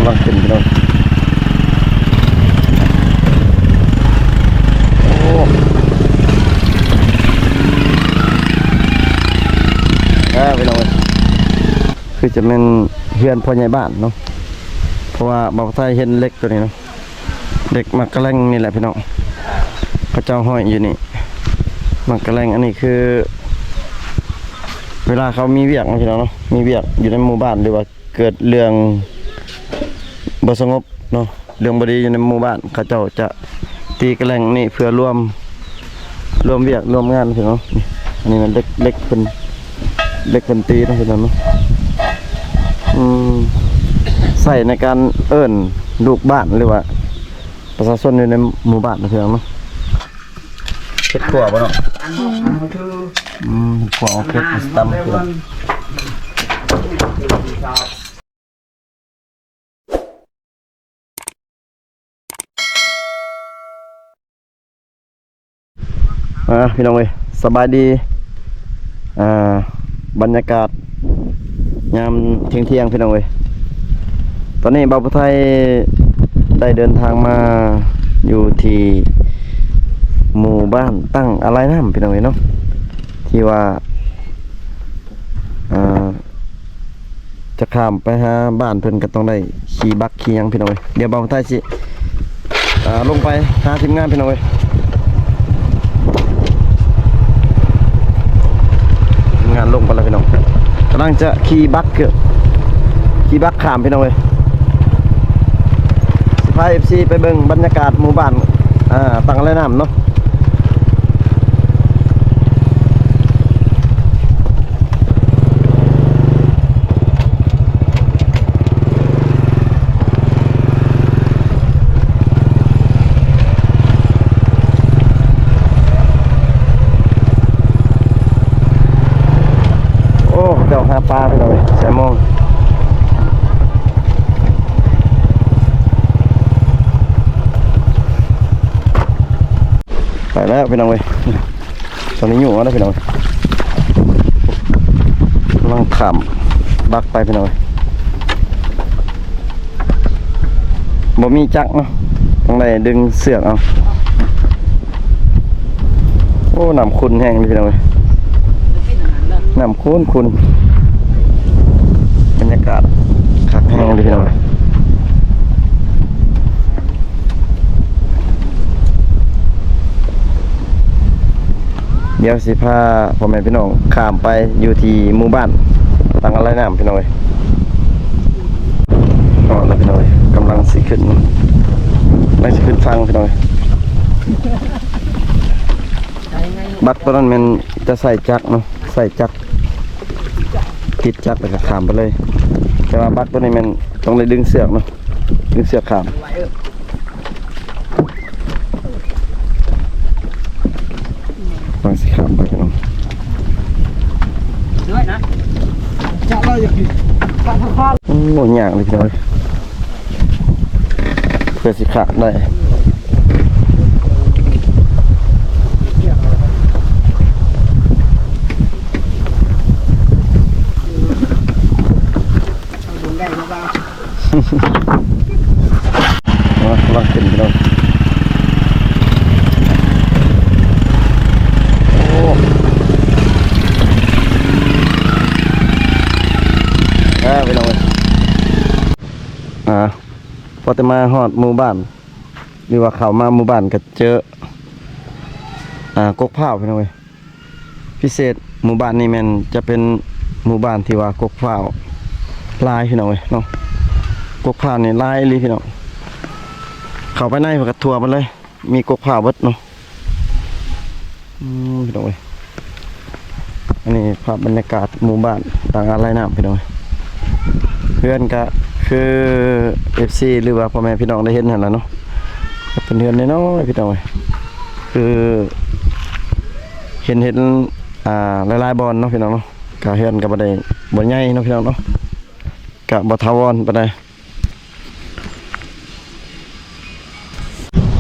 ລັງຂຶ້ນພີ່ນ້ອງ. ໂອ້ ອ່າ ພີ່ນ້ອງເອີຍ ຄືຈະແມ່ນເຮືອນພໍ່ໃຫຍ່ບ້ານເນາະ ເພາະວ່າບ່າວໄທເຫັນເຫຼັກໂຕນີ້ເນາະ. ເຫຼັກໝາກກະແລັງນີ້ແຫຼະພີ່ນ້ອງ ເຂົາເຈົ້າຫ້ອຍຢູ່ນີ້ ໝາກກະແລັງ. ອັນນີ້ຄືເວລາເຂົາມີວຽກເນາະພີ່ນ້ອງເນາະ ມີວຽກຢູ່ໃນໝູ່ບ້ານ ຫຼືວ່າເກີດເລື່ອງບໍ່ສະຫງົບເນາະ ເລື່ອງບໍ່ດີຢູ່ໃນໝູ່ບ້ານ ເຂົາເຈົ້າຈະຕີກະແລັງນີ້ເພື່ອລວມ ລວມວຽກລວມງານພີ່ນ້ອງ. ນີ້ ອັນນີ້ແມ່ນເຫຼັກ ເຫຼັກເພິ່ນ ເຫຼັກເພິ່ນຕີເນາະພີ່ນ້ອງເນາະ. ອືມ ໃຊ້ໃນການເອີ້ນລູກບ້ານ ຫຼືວ່າ ປະຊາຊົນຢູ່ໃນໝູ່ບ້ານເນາະພີ່ນ້ອງເນາະ. ເຮັດຂົ້ວບໍ່ເນາະ? ອືມ ອືມ ເຮັດຂົ້ວເອົາເຜັດຕຳ. ອ່າ ພີ່ນ້ອງເອີຍ ສະບາຍດີ ອ່າ ບັນຍາກາດຍາມທ່ຽງໆ ພີ່ນ້ອງເອີຍ. ຕອນນີ້ບ່າວຜູ້ໄທໄດ້ເດີນທາງມາຢູ່ທີ່ໝູ່ບ້ານຕັ້ງອາໄລນ້ຳ ພີ່ນ້ອງເອີຍເນາະ ທີ່ວ່າ ອ່າ ຈະຂ້າມໄປຫາບ້ານເພິ່ນກໍຕ້ອງໄດ້ຂີ່ບັກຂີ່ຫຍັງພີ່ນ້ອງເອີຍ. ດຽວບ່າວຜູ້ໄທຊິ ອ່າ ລົງໄປຫາທີມງານພີ່ນ້ອງເອີຍ. ທີມງານລົງໄປແລ້ວພີ່ນ້ອງ ກຳລັງຈະຂີ່ບັກ ຂີ່ບັກຂ້າມພີ່ນ້ອງເອີຍ. ຊິພາເອັຟຊີໄປເບິ່ງບັນຍາກາດໝູ່ບ້ານ ອ່າ ຕັ້ງອາໄລນ້ຳເນາະ. ໂອ້ ເຈົ້າຫາປາພີ່ນ້ອງເອີຍ ໃສ່ໂມງ. ໄປແລ້ວພີ່ນ້ອງເອີຍ ຕອນນີ້ຫຍຸ້ງເອົາເດີພີ່ນ້ອງ ກຳລັງຂ້າມບັກໄປພີ່ນ້ອງເອີຍ. ບໍ່ມີຈັກເນາະ ຕ້ອງໄດ້ດຶງເຊືອກເອົາ. ໂອ້ ນ້ຳຂຸ່ນແຮງເລີຍພີ່ນ້ອງເອີຍ ນ້ຳຂຸ່ນໆ. ບັນຍາກາດຄັກແຮງເລີຍພີ່ນ້ອງເອີຍ. ດຽວຊິພາພໍ່ແມ່ພີ່ນ້ອງຂ້າມໄປຢູ່ທີ່ໝູ່ບ້ານຕັງອາໄລນ້ຳພີ່ນ້ອງເອີຍ. ຮອດແລ້ວພີ່ນ້ອງເອີຍ ກຳລັງຊິຂຶ້ນ ກຳລັງຊິຂຶ້ນຝັ່ງພີ່ນ້ອງເອີຍ. ບັກໂຕນັ້ນແມ່ນຈະໃຊ້ຈັກເນາະ ໃຊ້ຈັກ ຕິດຈັກແລ້ວກໍຂ້າມໄປເລີຍ ແຕ່ວ່າບັກໂຕນີ້ແມ່ນຕ້ອງໄດ້ດຶງເຊືອກເນາະ ດຶງເຊືອກຂ້າມ. ກຳລັງຊິຂ້າມໄປພີ່ນ້ອງ. ໂອ້ ຍາກເລີຍພີ່ນ້ອງ ເພື່ອຊິຂ້າມໄດ້. ເອົາ ກຳລັງຂຶ້ນພີ່ນ້ອງ. ໂອ້ ອ່າ ພີ່ນ້ອງເອີຍ ອ່າ ພໍແຕ່ມາຮອດໝູ່ບ້ານ ຫຼືວ່າເຂົ້າມາໝູ່ບ້ານກໍເຈີ ອ່າ ກົກພ້າວພີ່ນ້ອງເອີຍ. ພິເສດໝູ່ບ້ານນີ້ແມ່ນຈະເປັນໝູ່ບ້ານທີ່ວ່າກົກພ້າວຫຼາຍພີ່ນ້ອງເອີຍເນາະ. ກົກພ້າວນີ້ຫຼາຍອີ່ຫຼີພີ່ນ້ອງ ເຂົ້າໄປໃນເພິ່ນກໍທົ່ວໝົດເລີຍ ມີກົກພ້າວເບິດເນາະ. ອືມ ພີ່ນ້ອງເອີຍ ອັນນີ້ພາບບັນຍາກາດໝູ່ບ້ານຕັງອາໄລນ້ຳພີ່ນ້ອງເອີຍ. ເຮືອນກະຄືເອັຟຊີ ຫຼືວ່າພໍ່ແມ່ພີ່ນ້ອງໄດ້ເຫັນຫັ້ນລະເນາະ ເປັນເຮືອນນ້ອຍໆພີ່ນ້ອງເອີຍ ຄືເຫັນ ເຫັນ ອ່າ ຫຼາຍໆບ່ອນເນາະພີ່ນ້ອງເນາະ. ກະເຮືອນກະບໍ່ໄດ້ ບໍ່ໃຫຍ່ເນາະພີ່ນ້ອງເນາະ ກະບໍ່ຖາວອນປານໃດ.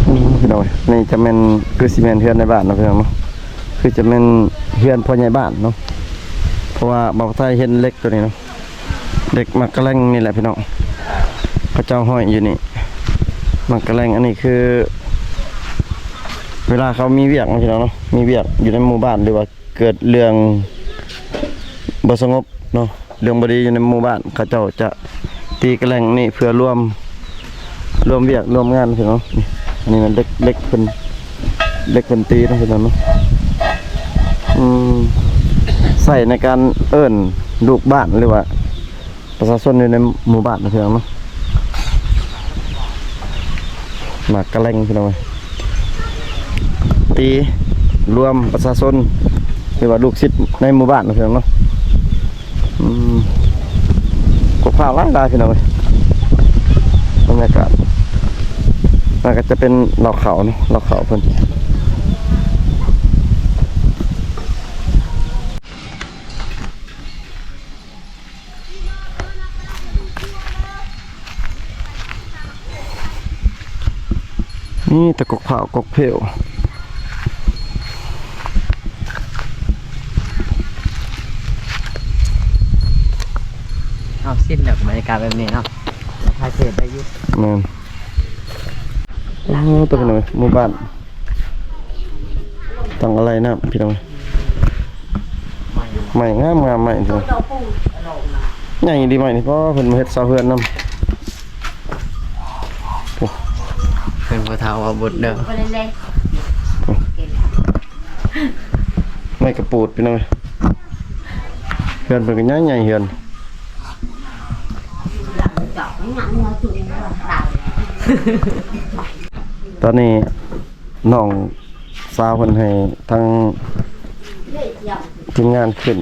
ອືມ ພີ່ນ້ອງເອີຍ ນີ້ຈະແມ່ນ ຄືຊິແມ່ນເຮືອນໃນບ້ານເນາະພີ່ນ້ອງເນາະ ຄືຈະແມ່ນເຮືອນພໍ່ໃຫຍ່ບ້ານເນາະ ເພາະວ່າບ່າວໄທເຫັນເຫຼັກໂຕນີ້ເນາະ ເຫຼັກໝາກກະແລັງນີ້ແຫຼະພີ່ນ້ອງ. ເຂົາເຈົ້າຫ້ອຍຢູ່ນີ້ ໝາກກະແລັງ. ອັນນີ້ຄືເວລາເຂົາມີວຽກເນາະ ພີ່ນ້ອງເນາະ ມີວຽກຢູ່ໃນໝູ່ບ້ານ ຫຼືວ່າເກີດເລື່ອງບໍ່ສະຫງົບເນາະ ເລື່ອງບໍ່ດີຢູ່ໃນໝູ່ບ້ານ ເຂົາເຈົ້າຈະຕີກະແລັງນີ້ເພື່ອລວມ ລວມວຽກລວມງານ ພີ່ນ້ອງ. ນີ້ ອັນນີ້ແມ່ນເຫຼັກ ເຫຼັກເພິ່ນ ເຫຼັກເພິ່ນຕີເນາະ ພີ່ນ້ອງເນາະ. ອືມ ໃຊ້ໃນການເອີ້ນລູກບ້ານ ຫຼືວ່າ ປະຊາຊົນຢູ່ໃນໝູ່ບ້ານນະ ພີ່ນ້ອງເນາະ. ໝາກກະແລັງ ພີ່ນ້ອງເອີຍ ຕີລວມປະຊາຊົນ ຫຼືວ່າລູກສິດໃນໝູ່ບ້ານນະ ພີ່ນ້ອງເນາະ. ອືມ ກົກພ້າວຫຼາຍໆ ພີ່ນ້ອງເອີຍ. ບັນຍາກາດ ມັນກໍຈະເປັນເລົ້າເຂົ້າເນາະ ເລົ້າເຂົ້າເພິ່ນ. ມີແຕ່ກົກພ້າວ ກົກເພ້ວ. ເຮົາຊິນແລ້ວກັບບັນຍາກາດແບບນີ້ເນາະ ເຮົາຖ່າຍເພຈໄດ້ຢູ່. ແມ່ນ. ໂອ້ ຕົວນ້ອຍ ໝູ່ບ້ານ ຕັ້ງອາໄລນ້ຳ ພີ່ນ້ອງເອີຍ. ໄມ້ງາມໆ ໄມ້ນີ້ ໃຫຍ່ດີໄມ້ນີ້. ພໍ່ ເພິ່ນມາເຮັດເສົາເຮືອນນຳ. ໂອ້ ເພິ່ນບໍ່ເຖົ້າວ່າບຸດເດີ ໄມ້ກະປູດ ພີ່ນ້ອງເອີຍ. ເຮືອນເພິ່ນກໍໃຫຍ່ໆ ເຮືອນ. ຕອນນີ້ນ້ອງສາວເພິ່ນໃຫ້ທາງທີມງານຂຶ້ນ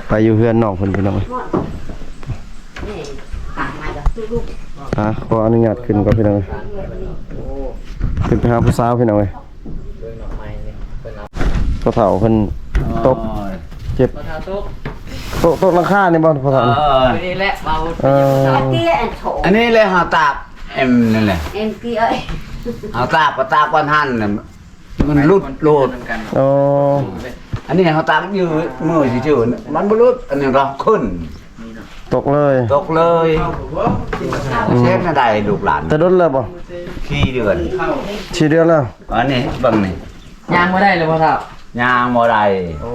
ໄປຢູ່ເຮືອນນ້ອງເພິ່ນ ພີ່ນ້ອງ. ອ່າ ຂໍອະນຸຍາດຂຶ້ນກ່ອນ ພີ່ນ້ອງ. ຂຶ້ນໄປຫາຜູ້ສາວ ພີ່ນ້ອງເອີຍ. ພໍ່ເຖົ້າເພິ່ນຕົກ ໂອ້ຍ ເຈັບ ພໍ່ເຖົ້າຕົກ ຕົກ ຕົກຫຼັງຄານີ້ບໍ່ພໍ່ເຖົ້າ? ເອີ ນີ້ແຫຼະ ເວົ້າ ເອີ ອັນນີ້ແຫຼະເຮົາຕາກເອັມນີ້ແຫຼະ ເອັມກີ້ເອີຍ ເຮົາຕາກກໍຕາກວັນຫັ້ນນະ ມັນຫຼຸດໂລດ. ໂອ້ ອັນນີ້ເຮົາຕາກຢູ່ມືຊື່ໆ ມັນບໍ່ຫຼຸດ ອັນນີ້ກໍຂຶ້ນ ຕົກເລີຍ ຕົກເລີຍ. ອືມ ເຮັດແນວໃດລູກຫຼານ? ແຕ່ດົນແລ້ວບໍ່? ສີ່ເດືອນ ສີ່ເດືອນແລ້ວ. ອັນນີ້ເບິ່ງນີ້ ຍ່າງບໍ່ໄດ້ເລີຍພໍ່ເຖົ້າ? ຍ່າງບໍ່ໄດ້. ໂອ້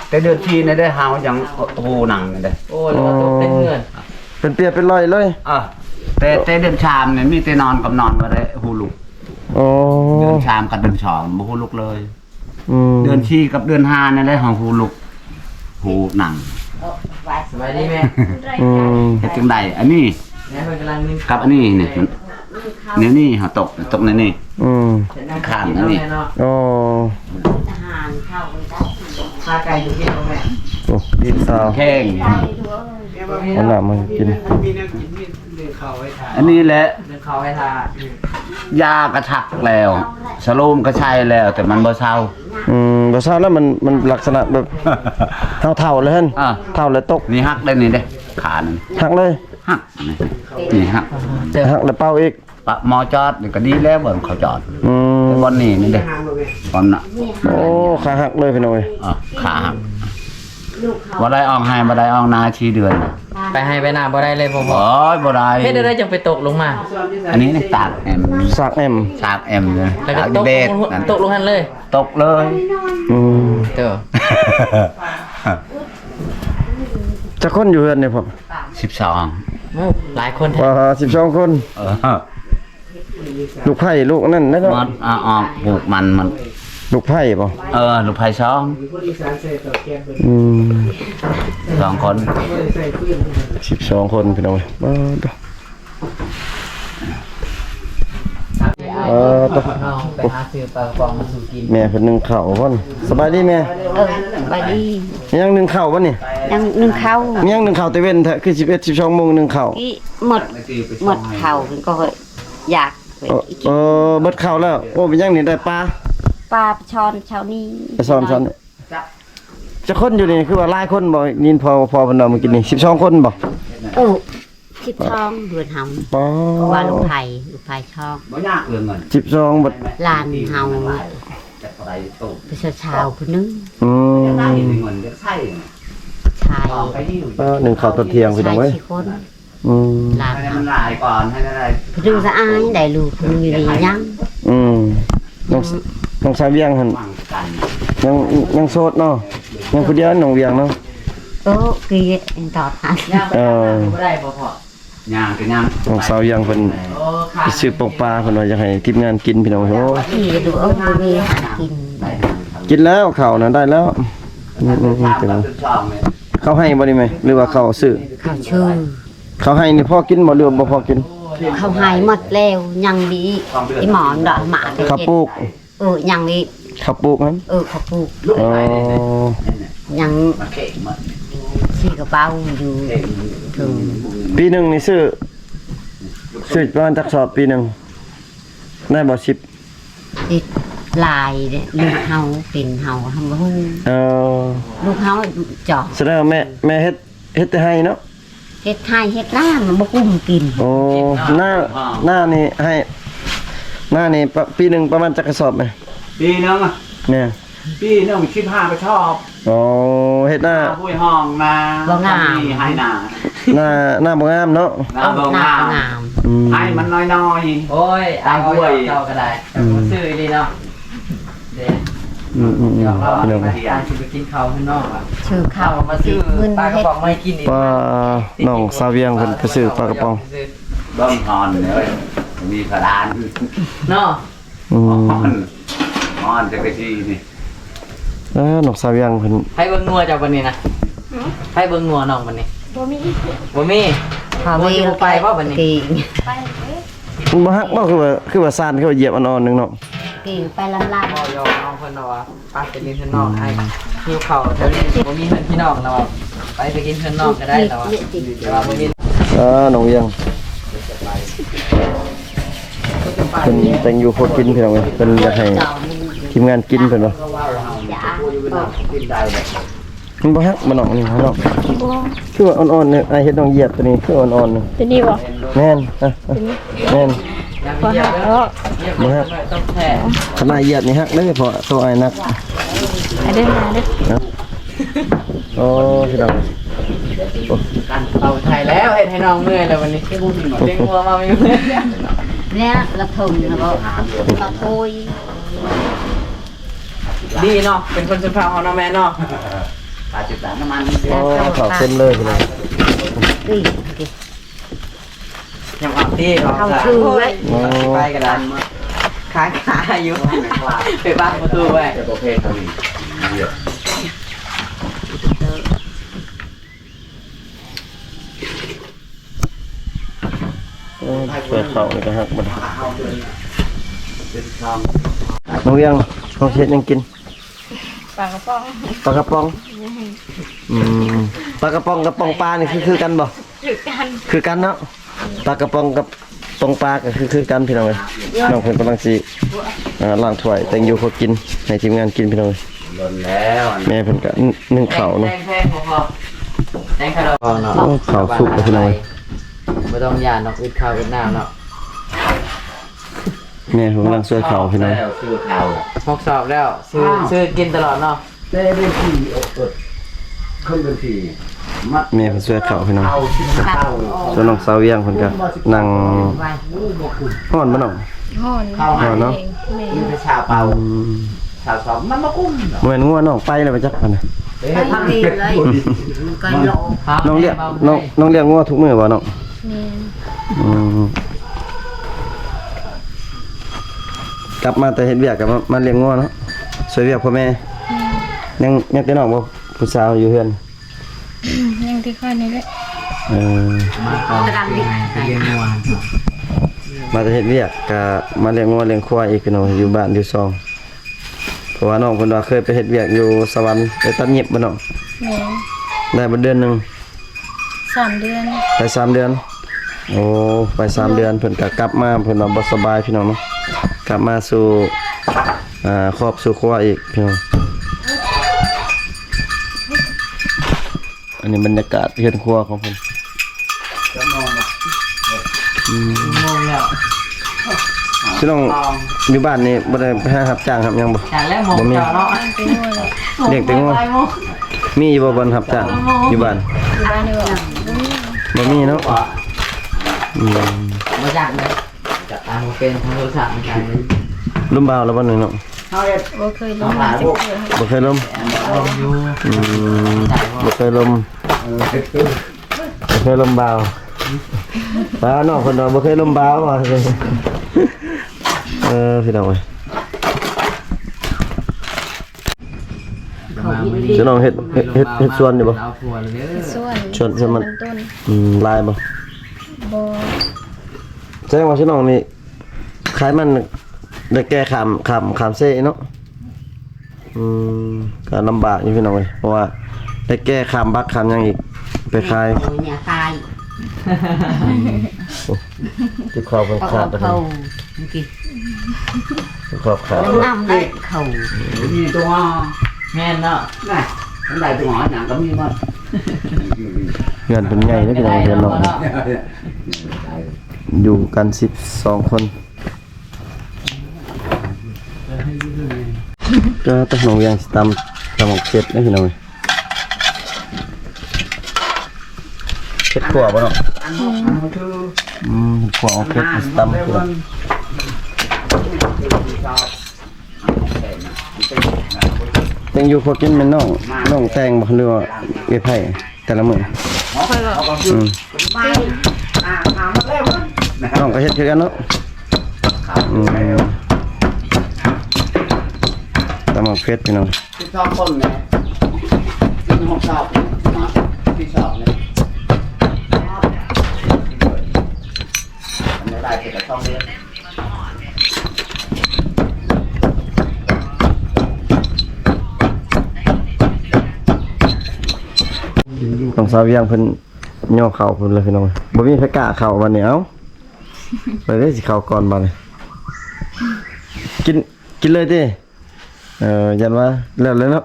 ແຕ່ເດືອນສີ່ນີ້ໄດ້ ເຮົາຍັງຮູ້ນັ່ງນີ້ເດ້. ໂອ້ ຫຼືວ່າຕົກເຕັມເຮືອນ ເປັນເປຍເປັນລອຍເລີຍ. ເອີ ແຕ່ ແຕ່ເດືອນສາມນີ້ມີແຕ່ນອນກັບນອນ ບໍ່ໄດ້ຮູ້ລຸກ. ໂອ້ ເດືອນສາມກັບເດືອນສອງບໍ່ຮູ້ລຸກເລີຍ. ອືມ ເດືອນສີ່ກັບເດືອນຫ້ານີ້ແຫຼະ ເຮົາຮູ້ລຸກ ຮູ້ນັ່ງ. ສະບາຍດີແມ່. ອືມ ເຮັດຈັ່ງໃດ? ອັນນີ້ ແມ່ເພິ່ນກຳລັງໜຶ່ງ ກັບອັນນີ້ນີ້ ມັນແນວນີ້ ເຮົາຕົກ ຕົກແນວນີ້. ອືມ ຂ້າງອັນນີ້. ໂອ້ ອາຫານເຂົ້າໄປໄດ້ ພາໄກ່ຢູ່ທີ່ບໍ່ແມ່ນ. ໂອ້ ດີຊາວແຂງ ເອົານ້ຳມາກິນ ມີແນວກິນ ມີໜຶ້ງເຂົ້າໄວ້ຖ້າ. ອັນນີ້ແຫຼະ ໜຶ້ງເຂົ້າໄວ້ຖ້າ. ຢາກະທັກແລ້ວ ສະໂລມກະໃສ່ແລ້ວ ແຕ່ມັນບໍ່ເຊົາ. ອືມ ບໍ່ເຊົາແລ້ວ ມັນ ມັນລັກສະນະແບບເຮົາເຖົ້າແລ້ວຫັ້ນ. ອ່າ ເຖົ້າແລ້ວຕົກ. ນີ້ຫັກໄດ້ນີ້ເດ້ ຂານີ້ຫັກເລີຍ. ຫັກ ນີ້ ນີ້ຫັກ ແຕ່ຫັກແລ້ວເປົ່າອີກ. ປະໝໍຈອດນີ້ກໍດີແລ້ວ ເບິ່ງເຂົາຈອດ. ອືມ ແຕ່ບ່ອນນີ້ນີ້ເດ້ ບ່ອນນະ. ໂອ້ ຂາຫັກເລີຍ ພີ່ນ້ອງເອີຍ. ອ່າ ຂາຫັກ ບໍ່ໄດ້ອອກໄຮ່ ບໍ່ໄດ້ອອກນາ ສີ່ເດືອນ. ໄປໄຮ່ໄປນາບໍ່ໄດ້ເລີຍພໍ່. ໂອ້ຍ ບໍ່ໄດ້. ເຮັດແນວໃດຈັ່ງໄປຕົກລົງມາ? ອັນນີ້ນີ້ ຕາກແອມ ສາກແອມ ສາກແອມເລີຍ ແລ້ວກໍຕົກລົງ ຕົກລົງຫັ້ນເລີຍ. ຕົກເລີຍ. ອືມ ເຈົ້າ ຈັກຄົນຢູ່ເຮືອນນີ້ພໍ່? ສິບສອງ. ໂອ້ ຫຼາຍຄົນແທ້. ວ້າ ສິບສອງຄົນ. ເອີ ລູກໃພ້ລູກນັ້ນແຫຼະເນາະ. ມັນ ອາ ອອກ ປູກມັນ ມັນ ລູກໃພ້ບໍ່? ເອີ ລູກໃພ້ສອງ. ອືມ ສອງຄົນ ສິບສອງຄົນ ພີ່ນ້ອງເອີຍ. ເອີ ໄປຫາຊື້ປາກະປ໋ອງມາສູ່ກິນ. ແມ່ເພິ່ນໜຶ້ງເຂົ້າພຸ້ນ. ສະບາຍດີແມ່. ເອີ ສະບາຍດີ. ຍັງໜຶ້ງເຂົ້າບໍ່ນີ້? ຍັງໜຶ້ງເຂົ້າ. ມີຫຍັງໜຶ້ງເຂົ້າແຕ່ເວັນແທ້? ຄືສິບເອັດ ສິບສອງໂມງໜຶ້ງເຂົ້າ. ອີ່ໝົດ ໝົດເຂົ້າກໍຢາກ. ເອີ ເອີ ເບິດເຂົ້າແລ້ວ. ໂອ້ ເປັນຫຍັງນີ້ ໄດ້ປາ? ປາໄປຊ່ອນເຊົ້ານີ້ ໄປຊ່ອນ ຊ່ອນ. ຈັກຄົນຢູ່ນີ້ ຄືວ່າຫຼາຍຄົນບໍ່? ຍິນພໍ່ ພໍ່ເພິ່ນເວົ້າມື້ກີ້ນີ້ ສິບສອງຄົນບໍ່? ເອີ ສິບສອງ ເຮືອນເຮົາ. ປາ ວ່າລູກໃຜ ລູກໃຜຊ່ອງ ບໍ່ຍາກເລື່ອງເງິນ. ສິບສອງ ບັດ ຫຼານເຮົາ ປະຊາຊາວຜູ້ໜຶ່ງ. ອືມ ໃຊ້ ເອີ ໜຶ້ງເຂົ້າຕອນທ່ຽງ ພີ່ນ້ອງເອີຍ. ໃຊ້ສີ່ຄົນ. ອືມ ຫຼາຍ ໃຫ້ມັນຫຼາຍກ່ອນ ໃຫ້ໄດ້ ຜູ້ໜຶ່ງສະອາຍໄດ້ລູກ ຜູ້ໜຶ່ງຢູ່ນີ້ຍັງ ອືມ ນ້ອງ ນ້ອງສາວວຽງຫັ້ນ ຫວັງກັນ ຍັງ ຍັງໂສດເນາະ ຍັງຜູ້ດຽວ ນ້ອງວຽງເນາະ ໂອ້ ຄືເຮັດຕອບຫາ ເອີ ບໍ່ໄດ້ບໍ່ພໍ ຍ່າງກໍຍ່າງ ນ້ອງສາວວຽງເພິ່ນ ໂອ້ ໄປຊື້ປອງປາ ເພິ່ນວ່າຢາກໃຫ້ທີມງານກິນ ພີ່ນ້ອງ ໂອ້ ກິນແລ້ວ ເຂົ້ານະໄດ້ແລ້ວ ອືມໆ ເຂົ້າໄຮ່ບໍ່ນີ້ແມ່ ຫຼືວ່າເຂົ້າຊື້? ເຂົ້າຊື້. ເຂົ້າໄຮ່ນີ້ພໍກິນບໍ່ ຫຼືວ່າບໍ່ພໍກິນ? ເຂົ້າໄຮ່ໝົດແລ້ວ ຍັງມີອີ່ໝອນດອກໝາກ ເຂົ້າປູກ ເອີ ຍັງມີ ເຂົ້າປູກຫັ້ນ ເອີ ເຂົ້າປູກ ອໍ ຍັງສີ່ກະເປົາຢູ່ເທິງ ປີໜຶ່ງນີ້ຊື້ ຊື້ປະມານຈັກສອບປີໜຶ່ງ ໄດ້ບໍ່ ສິບ? ຕິດຫຼາຍເດ້ ລູກເຮົາເປັນເຮົາ ເຮົາບໍ່ຮູ້ ເອີ ລູກເຮົາເຈາະ ສະແດງວ່າແມ່ ແມ່ເຮັດ ເຮັດແຕ່ໄຮ່ເນາະ ເຮັດໄຮ່ເຮັດນາ ມັນບໍ່ກຸ້ມກິນ ໂອ້ ນາ ນານີ້ໃຫ້ ນານີ້ປະ ປີໜຶ່ງປະມານຈັກກະສອບແມ່? ປີໜຶ່ງ ແມ່ນ ປີໜຶ່ງສິບຫ້າກະສອບ ໂອ້ ເຮັດນາ ນາຫ້ວຍຮ່ອງ ນາບໍ່ງາມ ມີໄຮ່ນາ ນາ ນາບໍ່ງາມເນາະ ນາບໍ່ງາມ ອືມ ໄຮ່ມັນນ້ອຍໆ ໂອ້ຍ ຕາມຫ້ວຍ ເຈົ້າກໍໄດ້ ອືມ ຊື້ອີ່ຫຼີເນາະ ເດ້ ອືມໆໆ ພີ່ນ້ອງ ໄປ ຊິໄປກິນເຂົ້າເຮືອນນ້ອງ ຊື້ເຂົ້າມາຊື້ປາກະປ໋ອງມາໃຫ້ກິນອີກ ປາ ນ້ອງສາວວຽງເພິ່ນໄປຊື້ປາກະປ໋ອງ ເບິ່ງຮ້ອນເດີ ມີພະດານເນາະ ອືມ ຮ້ອນ ຮ້ອນຈັກກະຊີນີ້ ເອີ ນ້ອງສາວວຽງເພິ່ນ ໃຜເບິ່ງນົວເຈົ້າບັດນີ້ນະ? ຫື? ໃຜເບິ່ງນົວນ້ອງບັດນີ້? ບໍ່ມີ ບໍ່ມີ ຫາ ບໍ່ ບໍ່ໄປບໍ່ບັດນີ້? ໄປເດ້ ມັນບໍ່ຫັກບໍ່? ຄືວ່າ ຄືວ່າຊານ ຄືວ່າຢຽບອ່ອນໆໜຶ່ງເນາະ ກິນໄປລຳໆ ບໍ່ ຢອກນ້ອງເພິ່ນເນາະວ່າ ໄປ ໄປກິນເຮືອນນ້ອງ ອືມ ອ້າຍ ຫິວເຂົ້າແຖວນີ້ ບໍ່ມີເຮືອນພີ່ນ້ອງລາວວ່າ ໄປ ໄປກິນເຮືອນນ້ອງກໍໄດ້ລາວວ່າ ແຕ່ວ່າບໍ່ມີ ເອີ ນ້ອງວຽງ ເພິ່ນແຕ່ງຢູ່ຄົວກິນ ພີ່ນ້ອງເອີຍ ເພິ່ນຢາກໃຫ້ທີມງານກິນ ເພິ່ນວ່າ ມັນບໍ່ຫັກບໍ່ນ້ອງ ອັນນີ້ເນາະ ບໍ່ ຄືວ່າອ່ອນໆ ອ້າຍເຫັນນ້ອງຢຽບໂຕນີ້ ຄືອ່ອນໆ ໂຕນີ້ບໍ່? ແມ່ນ ອ່ະ ແມ່ນ ບໍ່ຫັກເນາະ ບໍ່ຫັກ ຄັນອ້າຍຢຽບນີ້ຫັກເດ້ ເພາະໂຕອ້າຍໜັກ ມາເດີ້ ມາເດີ້ ໂອ້ ພີ່ນ້ອງ ເອົາໄທແລ້ວ ເຮັດໃຫ້ນ້ອງເມື່ອຍແລ້ວບັດນີ້ ເຕັງຫົວມາຢູ່ ເນີ້ຍ ລະເຖິງລະບໍ່ ລະໂພຍ ດີເນາະ ເປັນຄົນຊົນເຜົ່າເຮົາເນາະແມ່ເນາະ ປາຈຸດນ້ຳມັນ ໂອ້ ເຂົ້າເຕັມເລີຍພີ່ນ້ອງ ນີ້ ຍັງອອກຕິ ເຂົ້າຊື່ເລີຍ ໂອ້ ໄປກໍໄດ້ ຄ້າງຄາຢູ່ ໄປບັງປະຕູໄວ້ ເອີ ຊ່ວຍເຂົ້ານີ້ກໍຫັກໝົດ ນ້ອງວຽງ ນ້ອງຊິເຮັດຫຍັງກິນ? ປາກະປ໋ອງ ປາກະປ໋ອງ ອືມ ປາກະປ໋ອງກັບປ໋ອງປານີ້ຄື ຄືກັນບໍ່? ຄືກັນ ຄືກັນເນາະ ປາກະປ໋ອງກັບປ໋ອງປາກໍຄື ຄືກັນພີ່ນ້ອງເອີຍ ນ້ອງເພິ່ນກຳລັງຊິ ອ່າ ລ້າງຖ້ວຍ ແຕ່ງຢູ່ຄົວກິນ ໃຫ້ທີມງານກິນພີ່ນ້ອງເອີຍ ດົນແລ້ວ ແມ່ເພິ່ນກໍ ໜຶ້ງເຂົ້າເນາະ ແຕ່ງ ແຕ່ງ ແຕ່ງເຂົ້າເນາະ ໂອ້ ເຂົ້າສຸກແລ້ວພີ່ນ້ອງເອີຍ ບໍ່ຕ້ອງຢ້ານດອກ ອຶດເຂົ້າອຶດນ້ຳເນາະ ແມ່ເພິ່ນກຳລັງຊ່ວຍເຂົ້າພີ່ນ້ອງ ຮອກສອບແລ້ວ ຊື້ ຊື້ກິນຕະຫຼອດເນາະ ແຕ່ເດືອນສີ່ ເອີ ເອີ ເຄິ່ງເດືອນສີ່ ມາ ແມ່ເພິ່ນຊ່ວຍເຂົ້າພີ່ນ້ອງ ເຂົ້າສິບຫ້າເຕົ້າ ສ່ວນນ້ອງສາວວຽງເພິ່ນກໍນັ່ງ ຮ້ອນບໍ່ນ້ອງ? ຮ້ອນ ຮ້ອນເນາະ ມີແຕ່ຊາວເປົາ ອືມ ຊາວສອງ ມັນບໍ່ກຸ້ມດອກ ບໍ່ແມ່ນງົວນ້ອງໄປແລ້ວໄປຈັກພັນນະ ໄປດີເລີຍ ມັນກໍຫຼອກ ນ້ອງລ້ຽງ ນ້ອງ ນ້ອງລ້ຽງງົວທຸກມື້ບໍ່ນ້ອງ? ແມ່ນ ອືມ ກັບມາແຕ່ເຮັດວຽກກໍມາ ມາລ້ຽງງົວເນາະ ຊ່ວຍວຽກພໍ່ແມ່ ແມ່ນ ຍັງ ຍັງແຕ່ນ້ອງບໍ່ ຜູ້ສາວຢູ່ເຮືອນ? ຍັງແຕ່ຂ້ອຍນີ້ແຫຼະ ເອີ ມາຕອນໄປລ້ຽງງົວ ມາແຕ່ເຮັດວຽກກໍມາລ້ຽງງົວລ້ຽງຄວາຍອີກເນາະ ຢູ່ບ້ານຢູ່ຊ່ອງ ເພາະວ່ານ້ອງເພິ່ນວ່າເຄີຍໄປເຮັດວຽກຢູ່ສະຫວັນ ໄປຕັດຫຍິບບໍ່ນ້ອງ? ແມ່ນ ໄດ້ບໍ່ເດືອນໜຶ່ງ? ສາມເດືອນ ໄປສາມເດືອນ ໂອ້ ໄປສາມເດືອນ ເພິ່ນກໍກັບມາ ເພິ່ນວ່າບໍ່ສະບາຍພີ່ນ້ອງເນາະ ກັບມາສູ່ ອ່າ ຄອບສູ່ຄົວອີກພີ່ນ້ອງ ອັນນີ້ບັນຍາກາດເຮືອນຄົວຂອງເພິ່ນ ອືມ ໂມງແລ້ວ ພີ່ນ້ອງຢູ່ບ້ານນີ້ບໍ່ໄດ້ໄປຫາຮັບຈ້າງຮັບຫຍັງບໍ່? ຈ້າງແລ້ວໂມງ ບໍ່ມີ ເຈົ້າເນາະ ລ້ຽງແຕ່ງົວ ມີຢູ່ບໍ່ບ່ອນຮັບຈ້າງຢູ່ບ້ານ? ຢູ່ບ້ານນີ້ບໍ່ ບໍ່ມີເນາະ ອືມ ບໍ່ຈັກເລີຍ ຈັບຕາບໍ່ເປັນ ທາງໂທລະສັບມັນກາຍເປັນ ລົມບ່າວແລ້ວບໍ່ນີ້ເນາະ? ເຮົາເຮັດ ບໍ່ເຄີຍລົມຈັກເທື່ອ ບໍ່ເຄີຍລົມ ລົມຢູ່ ອືມ ບໍ່ເຄີຍລົມ ເອີ ບໍ່ເຄີຍລົມບ່າວ ປ້າ ນ້ອງເພິ່ນວ່າບໍ່ເຄີຍລົມບ່າວວ່າ ເອີ ພີ່ນ້ອງເອີຍ. ເຈົ້ານ້ອງເຮັດ ເຮັດ ເຮັດ ເຮັດສວນຢູ່ບໍ່? ເຮັດສວນ ສວນ ສວນມັນຕົ້ນ ອືມ ຫຼາຍບໍ່? ບໍ່ ແສດງວ່າເຈົ້ານ້ອງນີ້ຂາຍມັນໄດ້ແກ່ຂ້າມ ຂ້າມ ຂ້າມເຊເນາະ? ອືມ ກໍລຳບາກຢູ່ພີ່ນ້ອງເອີຍ ເພາະວ່າໄດ້ແກ່ຂ້າມບັກຂ້າມຫຍັງອີກ ໄປຂາຍ ເອົາເນຍຕາຍ ໂອ້ ຕິບເຂົ້າເພິ່ນຂາດແລ້ວ ເອົາເຂົ້າ ເມື່ອກີ້ ຕິບເຂົ້າຂາດ ເອົານ້ຳໄດ້ເຂົ້າ ມີຕົວ ແມ່ນເນາະ ນະ ມັນໄດ້ຕົວຫຍັງກໍມີໝົດ ເຮືອນເພິ່ນໃຫຍ່ເດ້ພີ່ນ້ອງ ເຮືອນນ້ອງ ຢູ່ກັນສິບສອງຄົນ. ກໍຕຳ ນ້ອງວຽງຊິຕຳ ຕຳໝາກເຜັດເດ້ພີ່ນ້ອງ ເຜັດຂົ້ວບໍ່ເນາະ? ອືມ ເຜັດຂົ້ວ ເອົາເຜັດຕຳ ແຕ່ງຢູ່ຄົວກິນແມ່ນນ້ອງ ນ້ອງແຕ່ງບໍ່ ຫຼືວ່າເອື້ອຍໃຜ? ແຕ່ລະມື້ ຂ້ອຍວ່າ ອືມ ນ້ອງກໍເຮັດຄືກັນເນາະ ອືມ ຕຳໝາກເຜັດພີ່ນ້ອງ ສິບສອງຄົນແຫຼະ ກິນຫົກຊອບ ມາສີ່ຊອບນີ້ ທຳລາຍເສດແລ້ວສອງເດືອນ. ນ້ອງສາວວຽງເພິ່ນຍໍເຂົ້າພຸ້ນແຫຼະພີ່ນ້ອງ ບໍ່ມີໃຜກ້າເຂົ້າບັດນີ້ ເອົ້າ ໄປເດ້ ຊິເຂົ້າກ່ອນບັດນີ້ ກິນ ກິນເລີຍຕິ? ເອີ ຢ້ານວ່າແລ້ວແລ້ວເນາະ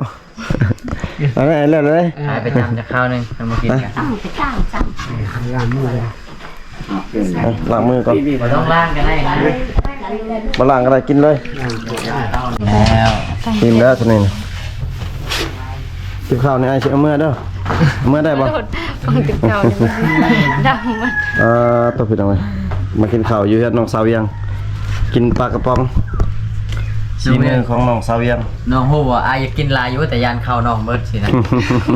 ເອົາແມ່ ແລ້ວແລ້ວ ເອີ ໄປໄປຕຳຈັກຄາວໜຶ່ງ ມັນບໍ່ກິນກັນ ຕຳໄປຕຳ ຕຳ ລ້າງມືເລີຍ ເອົາ ລ້າງມືກ່ອນ ບໍ່ຕ້ອງລ້າງກໍໄດ້ນະ ບໍ່ລ້າງກໍໄດ້ ກິນເລີຍ ແລ້ວ ອີ່ມແລ້ວຊະນີ້ນະ ຕິບເຂົ້ານີ້ອ້າຍຊິເອົາເມືອເດີ ເມືອໄດ້ບໍ່? ໂດດ ຟັງຕິບເຂົ້ານີ້ມັນດັງໝົດ ເອີ ໂຕ ພີ່ນ້ອງເອີຍ ມາກິນເຂົ້າຢູ່ເຮືອນນ້ອງສາວວຽງ ກິນປາກະປ໋ອງ ສີມືຂອງນ້ອງສາວວຽງ ນ້ອງຮູ້ວ່າອ້າຍຢາກກິນຫຼາຍຢູ່ ແຕ່ຢ້ານເຂົ້ານ້ອງເບິດຊີ້ນະ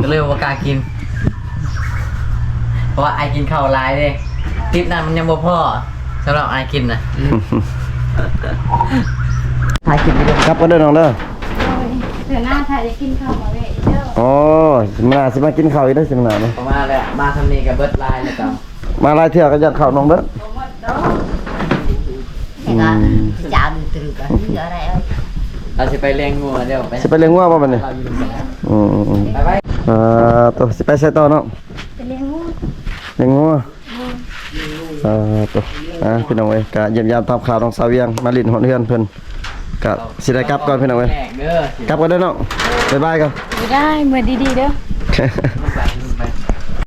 ກໍເລີຍບໍ່ກ້າກິນ ເພາະວ່າອ້າຍກິນເຂົ້າຫຼາຍເດ້ ຕິບນັ້ນມັນຍັງບໍ່ພໍ ສຳລັບອ້າຍກິນນະ ຖ່າຍຄລິບຢູ່ເດີ ກັບກັນເດີນ້ອງເດີ ໂອ້ຍ ເທື່ອໜ້າຖ້າໄດ້ກິນເຂົ້າມາແວະອີກເດີ ອໍ ມື້ໜ້າຊິມາກິນເຂົ້າອີກເດີ ມື້ໜ້ານີ້ ປະມານແຫຼະ ມາຊ່ຳນີ້ກໍເບິດຫຼາຍແລ້ວເຈົ້າ ມາຫຼາຍເທື່ອກໍຢ້ານເຂົ້ານ້ອງເບິດ ບໍ່ໝົດດອກ ອືມ ຈານຕຶກ ເອົາຊິໄປລ້ຽງງົວ ດຽວໄປ ຊິໄປລ້ຽງງົວບໍ່ບັດນີ້? ອືມໆໆ ບາຍບາຍ ເອີ ໂຕ ຊິໄປໃສຕໍ່ນ້ອງ? ໄປລ້ຽງງົວ ລ້ຽງງົວ ອືມ ເອີ ໂຕ ອ່າ ພີ່ນ້ອງເອີຍ ກະຢ້ຽມຢາມຕາມຂ່າວນ້ອງສາວວຽງ ມາຫຼິ້ນຮອດເຮືອນເພິ່ນ ກະຊິໄດ້ກັບກ່ອນພີ່ນ້ອງເອີຍ ກັບກ່ອນເດີນ້ອງ ບາຍບາຍກ່ອນ ບາຍບາຍ ເມືອດີໆເດີ.